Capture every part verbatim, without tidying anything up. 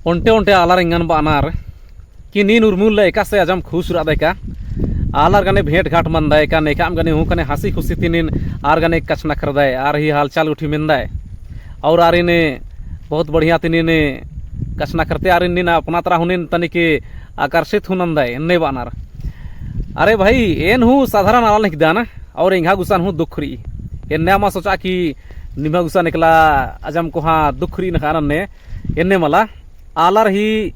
ओन्टे ओन्टे आलर एंगन बअनर कि नीन उर्मी उल्ला एकासे अजम खुश रअदय का। आलर गने भेंट घाट मनदय का, नेकाम गने हूँ खने हँसी खुशी ती नीन आर गने कछनखरदय, आर ही हालचाल गुट्ठी मेनदय। और आरिन बहुत बढ़िया ती नीन कछनखरते आरिन नीन अपना तरा हूँ नीन तनिक आकर्षित हूँ नन्दय, एन्ने बअनर। अरे भाई, एन हूँ साधारण आलर हिकदन, और एंग्हा गुसन हूँ दुख रई। एन्ने अमा सोचा कि निम्हा गुसन एकला अजम कोहाँ दुख रई नखा नन्ने, एन्ने मला। आलर ही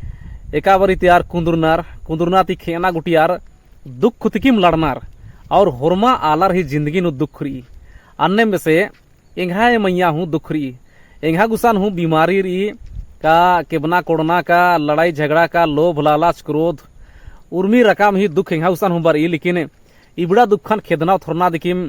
एका बारी ती आर कुन्दुरनर, कुन्दुरना ती खेअना गुट्ठी आर दुख तिकिम लड़नर, और होरमा आलर ही जिन्दगी नू दुख रई। अन्नेम बेसे एंग्हा मइय्याँ हूँ दुख रई। एंग्हा गुसन हूँ बीमारी रई का, केबना कोड़ना का, लड़ाई झगड़ा का, लोभ लालच क्रोध, उर्मी रकम ही दुख एंग्हा गुसन हूँ बरई, लेकिन इबड़ा दुखन खेदना थोरना दिकिम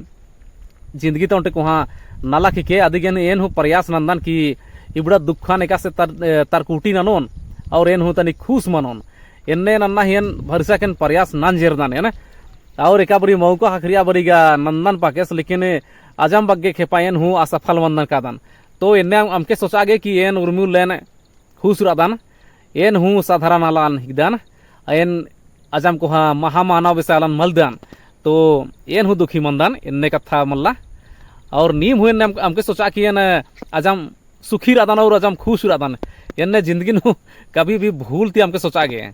जिन्दगी ता ओन्टे कोहाँ नलख हिके। अदिगेन एन हूँ प्रयास नन्दन कि इबड़ा दुखन एकासे तर-, ए, तरकुटी ननोन और एन हूँ तनी खुश मनोन। एन्ने नन्ना ही एन भरिसा केन प्रयास नंजरदन एन। और एका बारी मौका ख़क्खरिया बारी गा नन्दन पाकेस, लेकिन अजम बग्गे खेपा एन हूँ असफल मन्दन कादन। तो एन्ने अम-, अमके सोचा गे कि एन उर्मी उल्ला एन खुश रअदन, एन हूँ साधारण आलन हिकदन, एन अजम कोहाँ महा मानव बेसे आलन मलदन, तो एन हूँ दुखी मन्दन, एन्ने कत्था मल्ला। और नीम हूँ एन्ने अम-, अमके सोचा कि एन अजम सुखी रअदन और अजम खुश रअदन, एन्ने जिन्दगी नू कभी भी भूल ती अमके सोचा गे।